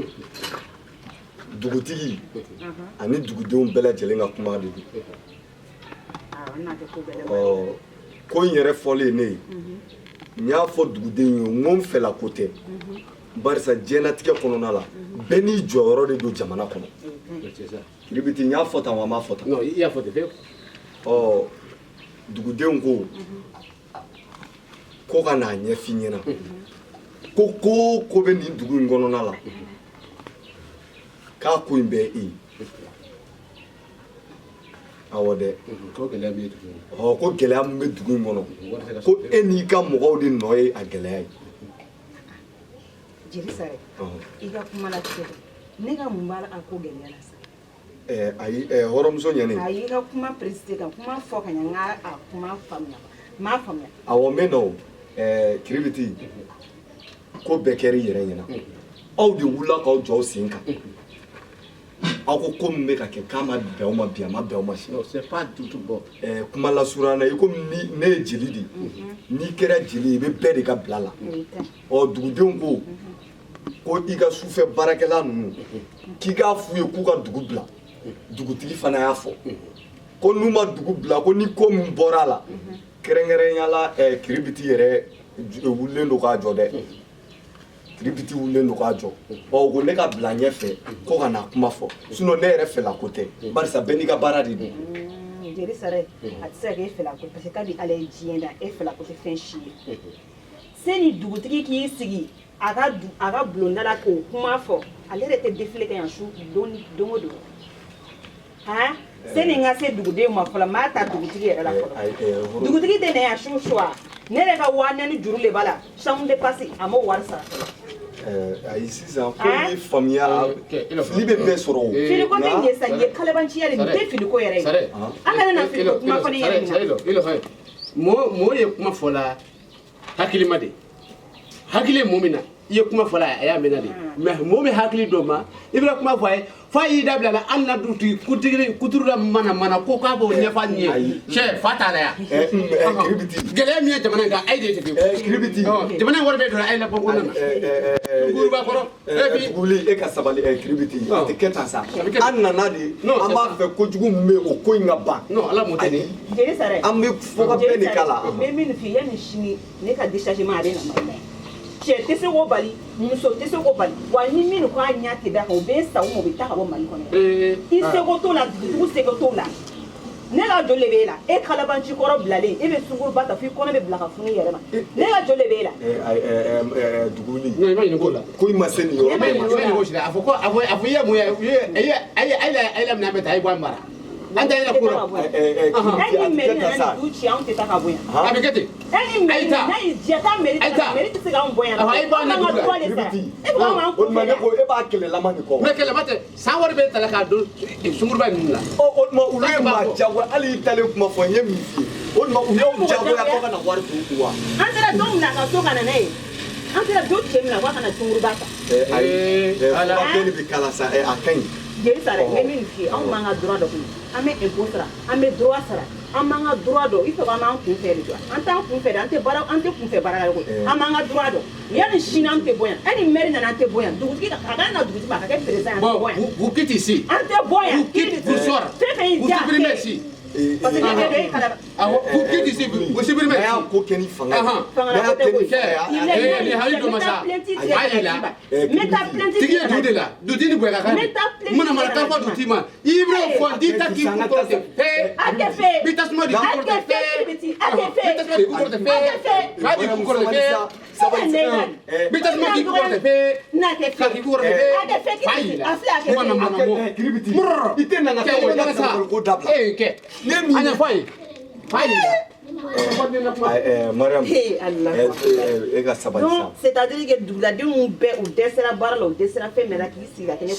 Dugutigi ani dugudenw bɛɛ lajɛlen ka kuma de don. Ɔ ko in yɛrɛ fɔlen ne ye, n y'a fɔ duguden ye, n ko n fɛla ko tɛ. Barisa diɲɛnatigɛ kɔnɔna la, bɛɛ n'i jɔyɔrɔ de don jamana kɔnɔ. Kiribiti, n y'a fɔ tan wa, n m'a fɔ tan? Non, i y'a fɔ ten fewu. Ɔ, dugudenw ko ko ka n'a ɲɛf'i ɲɛna ko ko o ko bɛ nin dugu in kɔnɔna la, k'a ko in bɛɛ e ye. Awɔ dɛ. Ko gɛlɛya bɛ dugu in. Ɔ, ko gɛlɛya min bɛ dugu in kɔnɔ, ko e n'i ka mɔgɔw de nɔ ye a gɛlɛya ye. Jeli Sare, i ka kuma la tigɛ, ne ka mun b'a la a ko gɛlɛya la sa? Ɛɛ ayi, ɛɛ hɔrɔnmuso ɲɛnen. Ayi, i ka kuma préciser, ka kuma fɔ ka ɲɛ, n ka a kuma faamuya, n m'a faamuya. Awɔ, n bɛ na o. Ɛɛ Kiribiti, ko bɛɛ kɛra i yɛrɛ ɲɛna. Aw de wulila k'aw jɔ aw sen kan. Aw ko ko min bɛ ka kɛ, k'a ma bɛn aw ma bi, a ma bɛn aw ma sini. Non, c'est pas du tout bon. Ɛɛ kuma lasurunya na, i komi ni ne ye jeli de ye, n'i kɛra jeli ye, i bɛ bɛɛ de ka bila la. Ɔ, dugudenw ko ko i ka sufɛ baarakɛla ninnu, k'i k'a f'u ye k'u ka dugu bila. Dugutigi fana y'a fɔ ko n'u ma dugu bila, ko ni ko min bɔra a la, kɛrɛnkɛrɛnya la, ɛɛ Kiribiti yɛrɛ wulilen don k'a jɔ dɛ. Kiribiti wulilen don k'a jɔ. Ɔ, ko ne ka bila ɲɛfɛ ko ka na kuma fɔ, sinon ne yɛrɛ fɛla ko tɛ, barisa bɛɛ n'i ka baara de don. Jeli Sare, a tɛ se ka kɛ e fɛla ko, parce que kabi Ala ye diɲɛ da, e fɛla ko tɛ fɛn si ye. Sani dugutigi k'i sigi a ka bulonda la k'o kuma fɔ, ale yɛrɛ tɛ défilé kɛ yan su don don o don han. Sani n ka se duguden ma fɔlɔ, n b'a ta dugutigi yɛrɛ la fɔlɔ. Dugutigi tɛ na yan su su wa? Ne yɛrɛ ka 4000 juru de b'a la, chambre de passe, a m'o wari sara fɔlɔ. Ayi, sisan ko ni faamuya, fili bɛ bɛɛ sɔrɔ o. Filiko tɛ nin ye sa, nin ye kalabanciya de, nin tɛ filiko yɛrɛ ye. An kana na filiko kuma fɔ ne yɛrɛ ɲɛna. Mɔɔ ye kuma fɔ la hakilima de, hakili ye mɔɔ min na, i ye kuma fɔ la, a y'a mɛn de. Mais mɔɔ min hakili dɔ ma, i bɛna kuma fɔ a ye f'a y'i dabila la, hali na dugutigi kuntigi kuturu la mana mana ko k'a b'o ɲɛfɔ a ɲɛ cɛ fa t'a la yan. Kiribiti, gɛlɛya min ye jamana in kan, a ye de tɛ. Kiribiti, jamana in wari bɛɛ donna a ye la bɔ kɔnɔna na guruba kɔrɔ. Duguli, e ka sabali. Kiribiti, a tɛ kɛ tan sa. An nana de, an b'a fɛ kojugu min bɛ yen, o ko in ka ban. Non, ala m'o tɛ nin. Jeli Sare, an bɛ fɔ ka bɛn de k'a la. N bɛ min f'i ye, yanni sini ne ka déchargement, a bɛ na Mali la yan. Cɛ tɛ se k'o bali, muso tɛ se k'o bali. Wa ni min ko a ɲɛ tɛ da kan, o bɛ sa o ma, o bɛ taa ka bɔ Mali kɔnɔ yan. I seko t'o la, dugutigiw seko t'o la. Ne ka joli de b'e la? E kalabanci kɔrɔ bilalen, e bɛ sunkuruba ta f'i kɔnɔ bɛ bila ka funu i yɛrɛ ma. Ne ka joli de b'e la? Duguli, non, i ma ɲininka o la. Ko in ma se nin yɔrɔ. I ma ɲininka o si la. A fɔ ko a fɔ i ye mun ye, i ye a ye la minɛn bɛɛ ta, a ye bɔ a mara. An tɛ yɛlɛ ko la. E ni mairie nana nin du ci, anw tɛ taa ka bɔ yan. A bɛ kɛ ten. E ni mairie n'a y'i diya taa mairie ta, mairie tɛ se k'anw bɔ yan. A ye bɔ an na dugu la. la. E bɛ k'anw O tuma ne ko e b'a kɛlɛlama nin kɔ. Mais kɛlɛma tɛ, san wari bɛ ta la k'a don sunkuruba ninnu la. Ɔ, o tuma olu ye maa jagoya, hali i talen kuma fɔ n ye min f'i ye. O tuma u y'aw jagoya k'aw ka na wari d'u kun wa? An sera don min na a ka so ka na n'a ye, an sera don cɛ min na k'a ka na sunkuruba ta. Ayi, fɔ ka bɛn de bɛ k'a la sa, a ka ɲi. Jeli Sare, n bɛ min f'i ye, anw b'an ka droit dɔn koyi. An bɛ impôt sara, an bɛ droit sara, an b'an ka droit dɔn. Il faut k'an b'an kun fɛ de dɔn. An t'an kun fɛ dɛ, an tɛ baara, an tɛ kunfɛ baara la koyi. An b'an ka droit dɔn. Yanni sini an tɛ bɔ yan. E ni maire nana, an tɛ bɔ yan. Dugutigi a kana na dugutigi ma, a ka kɛ président ye, an tɛ bɔ yan. Bon, vous quittez ici. An tɛ bɔ yan. Vous quittez, vous sort. Fɛn fɛn y'i Vous diya. supprimez ici. Parce que ne bɛ don e kala. Awɔ, vous quittez ici, vous supprimez N'a y'a ici. ko kɛ ni fanga ye. N'a y'a kɛ ni fanga ye. Ni hali dɔ ma sa. A y'i la. N bɛ taa plainte. Tigi ye dugu de la. Dutigi ni bonya ka kan de. Mana mana kan fɔ dutigi ma. I b'o fɔ n'i ta k'i kun kɔrɔ ten. A tɛ fɛ. Bi tasuma di A k'i kɔrɔ tɛ ten. fɛ, Kiribiti, a tɛ fɛ. Bi tasuma di k'i kɔrɔ ten. A tɛ fɛ. K'a di k'i kɔrɔ ten. Sabali. Bi tasuma k'i kɔrɔ ten. N'a tɛ fɛ. K'a k'i kɔrɔ ten. A tɛ fɛ, Fa y'i Kiribiti. la. A filɛ, a tɛ fɛ. Mana mana mɔ. Kiribiti, i tɛ na n ka Kɛ, i bɛ taa sa. ko dabila. Ee kɛ. Ne min A ɲɛfɔ a ye. Fa y'i la. Mariam, Hey, Allah. e ka sabali sa. Donc, c'est-à-dire que duguladenw bɛɛ, u dɛsɛra baara la, u dɛsɛra fɛn bɛɛ la, k'i sigi ka kɛ ne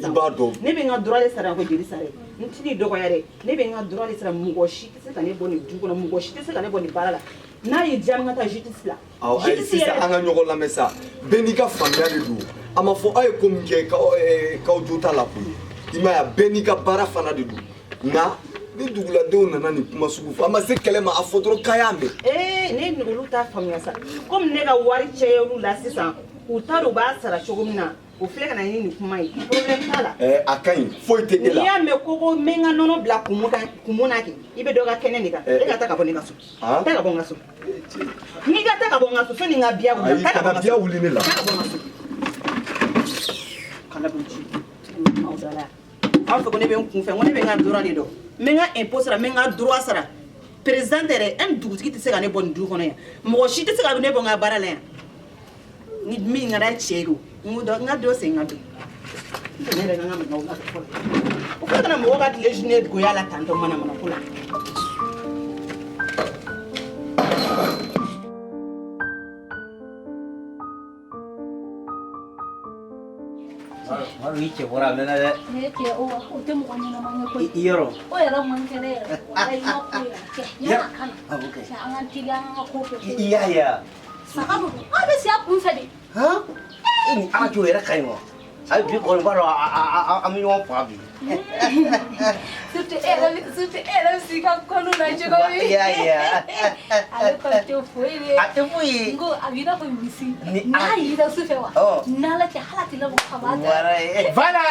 I b'a dɔn. Ne bɛ n ka droit de sara ko jeli sara ye. N ti n'i dɔgɔya dɛ. Ne bɛ n ka droit de sara, mɔgɔ si tɛ se ka ne bɔ nin du kɔnɔ, mɔgɔ si tɛ se ka ne bɔ nin baara la. N'a y'i diya, n ka taa justice la. Awɔ, ayi, Justice sisan yɛrɛ an ka ɲɔgɔn lamɛn sa. Bɛɛ n'i ka faamuya de don. A ma fɔ aw ye ko min kɛ k'aw jo t'a la koyi. I m'a ye a, bɛɛ n'i ka baara fana de don. Nka ni duguladenw nana nin kuma sugu fɔ, a ma se kɛlɛ ma, a fɔ dɔrɔn k'a y'a mɛn. Ee, ne ni olu t'a faamuya sa. Komi ne ka wari cɛya olu la sisan, u t'a dɔn u b'a sara cogo min na, o filɛ ka na ni nin kuma ye. Problème t'a la. A ka ɲi, foyi tɛ e N'i la. y'a mɛn ko n bɛ n ka nɔnɔ bila kumu kan, kumu na kɛ, i bɛ dɔ ka kɛnɛ de kan. E ka taa ka bɔ ne ka so. Taa ka bɔ n ka so. N'i ka taa ka bɔ n ka so, sani n ka biya wuli. Ayi, Taa ka bɔ kana n ka biya so. wuli ne la. Taa ka bɔ n ka so. Ala b'u ci aw da la. Aw fɛ ko ne bɛ n kun fɛ, n ko ne bɛ n ka droit de dɔn, n bɛ n ka impôt sara, n bɛ n ka droit sara. Président tɛ dɛ, hali dugutigi tɛ se ka ne bɔ nin du kɔnɔ yan, mɔgɔ si tɛ se ka ne bɔ n ka baara la yan. Ni min ka d'a cɛ don, n ko dɔ n ka dɔ sen ka don. N tɛ ne yɛrɛ ka n ka minɛnw labɛn fɔlɔ. O fana kana mɔgɔw ka tile journée goya la tantɔ manamana ko la. Maro i cɛ bɔra a mɛnna dɛ. Ne cɛ o o tɛ mɔgɔ ɲɛnama ye koyi. I yɔrɔ. O yɛrɛ man kɛnɛ yɛrɛ. Walayi i ma ko yɛrɛ kɛ. Yala ka na. Awɔ kɛ. Cɛ an ka teliya an ka ko kɛ. I y'a ye wa? Saga don. Aw bɛ si a kun fɛ de. Han? E ni Ala cɛ o yɛrɛ ka ɲi wa? Ayi bi kɔni b'a dɔn an bɛ ɲɔgɔn faga bi. Surtout e yɛrɛ surtout e yɛrɛ bɛ s'i ka kɔnɔ na cogo min. I y'a ye wa? Ale kɔni tɛ foyi de. A tɛ foyi ye. N ko a b'i n'a fɔ misi. Ni N'a y'i su fɛ wa? Ɔ. N'Ala cɛ hali a tɛ labɔ a b'a ta. Wara ye. Voilà.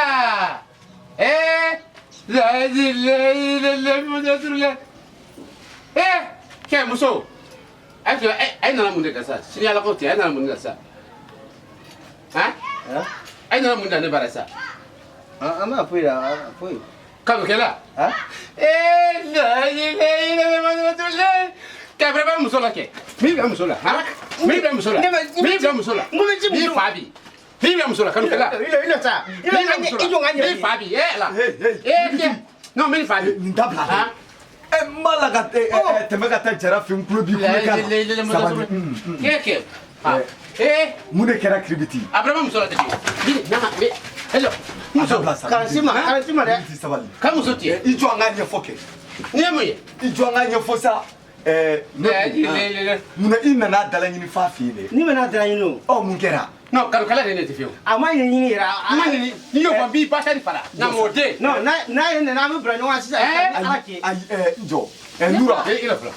Eh, la la. Eh, kɛ muso. A nana mun de kɛ sa? Sini Ala ko ten, a nana mun de kɛ sa? Han? A nana mun de ne bara sa? An ma foyi la, foyi. Kanukɛla? Eh, la la. Kɛ bɛrɛ bɛ muso la kɛ. Min bɛ muso la, han? Min bɛ muso la. Min bɛ muso la. Min fa bi. Min bɛ muso la, kanukɛla. I sa. Min bɛ muso la. Min fa bi, eh la. Eh kɛ. Non, min fa bi. Nin dabila dɛ. N b'a la ka tɛmɛ ka taa Jara fɛ n tulo b'i kulekan la. Sabali. Kɛ kɛ. Eh. Mun de kɛra Kiribiti? A bɛrɛ bɛ muso la ten. Min, hello. Muso. Kana si ma, kana si ma dɛ. Kiribiti sabali. Ka muso tigɛ. I jɔ an k'a ɲɛfɔ kɛ. Nin ye mun ye? I jɔ an k'a ɲɛfɔ sa. Ne munna i nana dala ɲini fa fɛ yen dɛ? Ni bɛna dala ɲini o. Ɔ mun kɛra? Non, kanukɛla de ne tɛ fiyewu. A ma ɲɛɲini yɛrɛ. A ma ɲɛɲini. N'i y'o fɔ n b'i ba sari fara. Na m'o den. Non, n'a ye nana an bɛ bila ɲɔgɔn kan sisan. Ayi, ayi, n jɔ. Nura.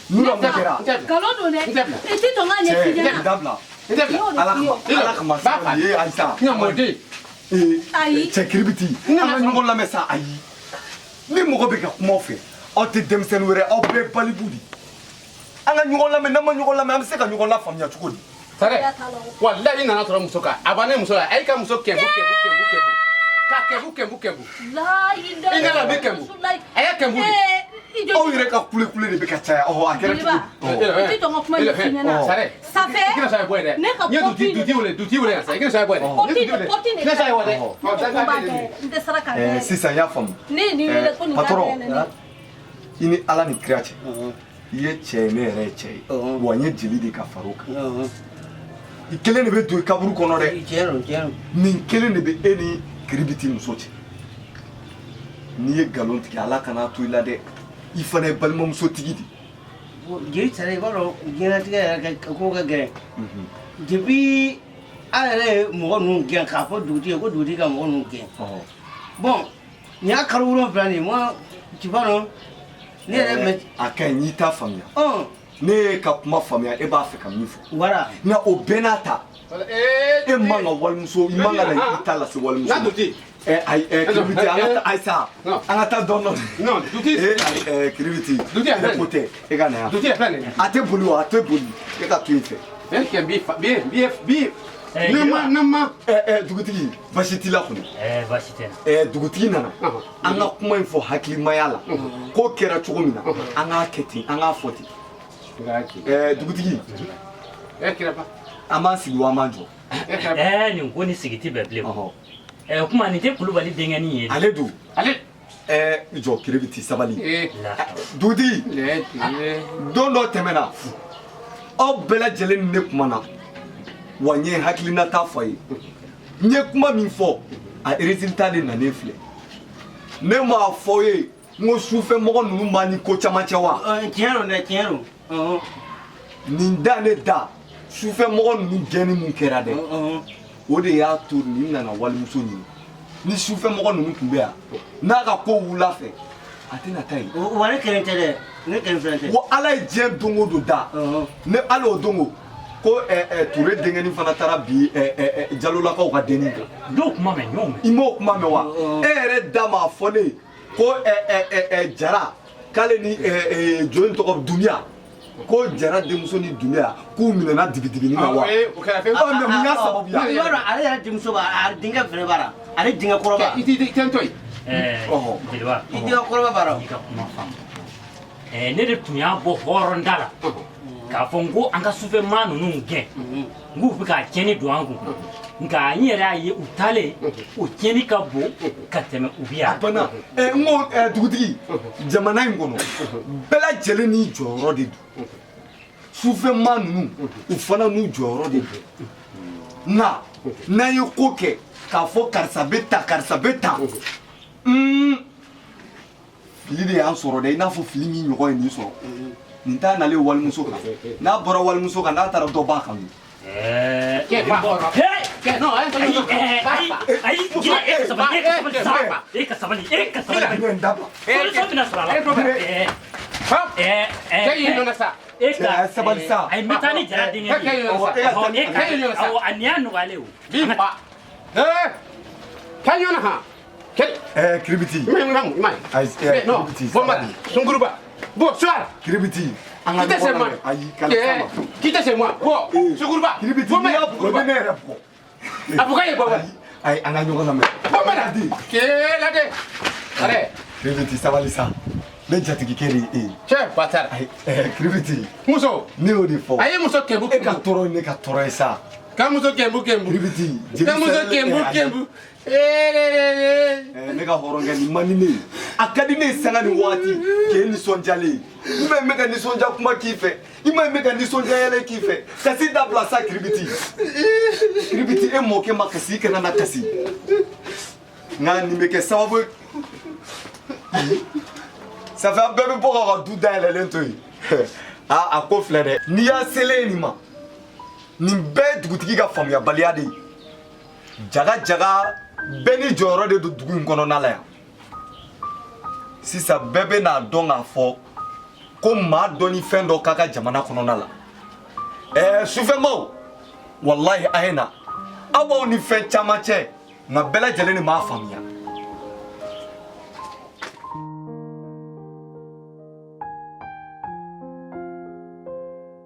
Nura mun kɛra? Nkalon don dɛ. I tɛ tɔn k'a ɲɛf'i ɲɛna. Cɛ, dabila. N tɛ bila. Ala kama, Ala kama sabali ye ayisa. Na m'o den. Ayi. Cɛ Kiribiti, an ka ɲɔgɔn lamɛn sa ayi. Ni mɔgɔ bɛ ka kuma aw fɛ, aw tɛ denmisɛnnin wɛrɛ, aw bɛɛ baliku de. An ka ɲɔgɔn lamɛn, n'an ma ɲɔgɔn lamɛn, an bɛ se ka ɲɔgɔn lafaamuya cogo di? Sare, walahi nana sɔrɔ muso kan. A bannen muso la, a y'i ka muso kɛnbu kɛnbu kɛnbu kɛnbu. Ka kɛnbu kɛnbu kɛnbu. I nana bi kɛnbu. A y'a kɛnbu de. Aw yɛrɛ ka kule kule de bɛ ka caya. Ɔhɔ, a kɛra cogo di? I tɛ tɔn ka kuma ɲɛf'i ɲɛna. Sare, Ça fait. I kana sɔn a ye bɔ ye dɛ. Ne ka N ye pɔti dutigi wele, dutigi wele yan sa. I kana sɔn a ye bɔ ye dɛ. Pɔti de, pɔti de. I kana sɔn a ye bɔ dɛ. N tɛ saraka dɛ. Sisan n y'a faamu. Ne ye nin wele ko nin ka Patron, dayɛlɛ ne. i ni Ala ni kira cɛ. I ye cɛ ye, ne yɛrɛ ye cɛ ye. Wa n ye jeli de ka far'o kan. I kelen de bɛ don i kaburu kɔnɔ dɛ. Tiɲɛ don, tiɲɛ don. Nin kelen de bɛ e ni Kiribiti muso cɛ. N'i ye nkalon tigɛ, Ala kan'a to i la dɛ. I fana ye balimamusotigi de ye. Jeli sara, i b'a dɔn diɲɛlatigɛ yɛrɛ ko ka gɛlɛn. Depuis an yɛrɛ ye mɔgɔ ninnu gɛn k'a fɔ dugutigi ye ko dugutigi ka mɔgɔ ninnu gɛn. Bon, nin y'a kalo 7 de ye, moi, tu vois non? Ne yɛrɛ mɛ. A ka ɲi, n'i t'a faamuya. Ne ye ka kuma faamuya, e b'a fɛ ka min fɔ. Voilà. Nka o bɛɛ n'a ta. E man ka walimuso, i man ka na i ta lase walimuso ma. Ayi, Kiribiti, an ka taa, ayi sa, an ka taa dɔɔni dɔɔni. Non, dutigi. Kiribiti. Dutigi a filɛ nin ye. Ne ko tɛ, e ka na yan. Dutigi a filɛ nin ye. A tɛ boli wa, a tɛ boli. E ka to yen fɛ. E kɛ bi fa bi bi bi. Nama nama. Dugutigi, basi t'i la kɔni. Basi tɛ n na. Dugutigi nana. An ka kuma in fɔ hakilimaya la. Ko kɛra cogo min na, an k'a kɛ ten, an k'a fɔ ten. Dugutigi. An b'an sigi wa an b'an jɔ? Nin ko ni sigi tɛ bɛn bilen. O kuma nin tɛ Kulubali denkɛnin ye. Ale don. Ale. Jɔ Kiribiti, sabali. Dugutigi, don dɔ tɛmɛna, aw bɛɛ lajɛlen ni ne kumana. Wa n ye hakilinata fɔ a ye. N ye kuma min fɔ, a résultat de nanen filɛ. Ne m'a fɔ ye n ko sufɛ mɔgɔ ninnu b'an ni ko caman cɛ wa? Tiɲɛ don dɛ, tiɲɛ don. Nin da ne da, sufɛ mɔgɔ ninnu gɛnni mun kɛra dɛ, o de y'a to nin nana walimuso ɲini. Ni sufɛ mɔgɔ ninnu tun bɛ yan, n'a ka ko wula fɛ, a tɛna taa yen. Wa ne kelen tɛ dɛ, ne kelen fɛnɛ tɛ. Wa Ala ye diɲɛ don o don da, ne hali o don o ko Ture denkɛnin fana taara bi Jalolakaw ka dennin kan. N'o kuma mɛn, n y'o mɛn. I m'o kuma mɛn wa? E yɛrɛ da m'a fɔ ne ye ko Jara k'ale ni jɔn tɔgɔ Dunbiya, ko Jara denmuso ni Dunbiya k'u minɛna digidigi na wa? O kɛra fɛn. Ɔ mais mun y'a sababu ye? I b'a dɔn ale yɛrɛ denmuso b'a, a denkɛ fɛnɛ b'a la. Ale denkɛ kɔrɔba. I tɛ n to yen. Jeliba. I denkɛ kɔrɔba b'a la. I ka kuma faamu. Ne de tun y'a bɔ hɔrɔnda la k'a fɔ n ko an ka sufɛmaa ninnu gɛn n k'u bɛ ka tiɲɛni don an kun nka n yɛrɛ y'a ye u taalen o tiɲɛni ka bon ka tɛmɛ u bi yan. A banna. N ko dugutigi, jamana in kɔnɔ bɛɛ lajɛlen n'i jɔyɔrɔ de don. Sufɛmaa ninnu u fana n'u jɔyɔrɔ de don. Nka n'an ye ko kɛ k'a fɔ karisa bɛ tan karisa bɛ tan, fili de y'an sɔrɔ dɛ, i n'a fɔ fili min ɲɔgɔn ye nin sɔrɔ. Nin t'a nalen walimuso kan, n'a bɔra walimuso kan n'a taara dɔ b'a kan. Ayi, e ka sabali, e ka sabali, e ka sabali. Solution bɛna sɔrɔ a la. Cɛ y'i nɔ sa. E ka sabali sa. Ayi, n bɛ taa ni Jara denkɛ ye. E ka awɔ, a nin y'a nɔgɔyalen ye o. Bi fa. Kɛ ɲɔgɔn han. Kiribiti. Ayi, Kiribiti. Bon, Sunkuruba. Bonsoir. Kiribiti. An ka Quittez chez ɲɔgɔn moi. lamɛn. Ayi, kana s'a ma. Quittez chez moi. Bon, Sunkuruba. Kiribiti, n'i y'a bugɔ, i bɛ ne yɛrɛ bugɔ. A bugɔ ye bɔ. Ayi, an ka ɲɔgɔn lamɛn. Bɔ mana. Kela de. Allez. Kiribiti, sabali sa. Ne jatigikɛ de ye e ye. Cɛ bâtard. Ayi, Kiribiti. Muso. Ne y'o de fɔ. A ye muso kɛnbu. E ka tɔɔrɔ ye ne ka tɔɔrɔ ye sa. Ka muso kɛnbu kɛnbu. Kiribiti. Ka muso kɛnbu kɛnbu. Ne ka hɔrɔnkɛ nin man di ne ye. A ka di ne ye sanga ni waati k'e nisɔndiyalen ye. I ma ye n bɛ ka nisɔndiya kuma k'i fɛ. I ma ye n bɛ ka nisɔndiya yɛlɛ k'i fɛ. Kasi dabila sa Kiribiti. Kiribiti, e mɔkɛ ma kasi, i kana na kasi. Nka nin bɛ kɛ sababu ye. Ça fait an bɛɛ bɛ bɔ k'aw ka du dayɛlɛlen to yen. Aa, a ko filɛ dɛ. N'i y'a selen ye nin ma, nin bɛɛ ye dugutigi ka faamuyabaliya de ye. Jaga jaga bɛɛ n'i jɔyɔrɔ de don dugu in kɔnɔna la yan. Sisan bɛɛ bɛ n'a dɔn k'a fɔ ko maa dɔ ni fɛn dɔ k'a ka jamana kɔnɔna la. Sufɛmaw, walahi a ye na. Aw b'aw ni fɛn caman cɛ, nka bɛɛ lajɛlen de m'a faamuya.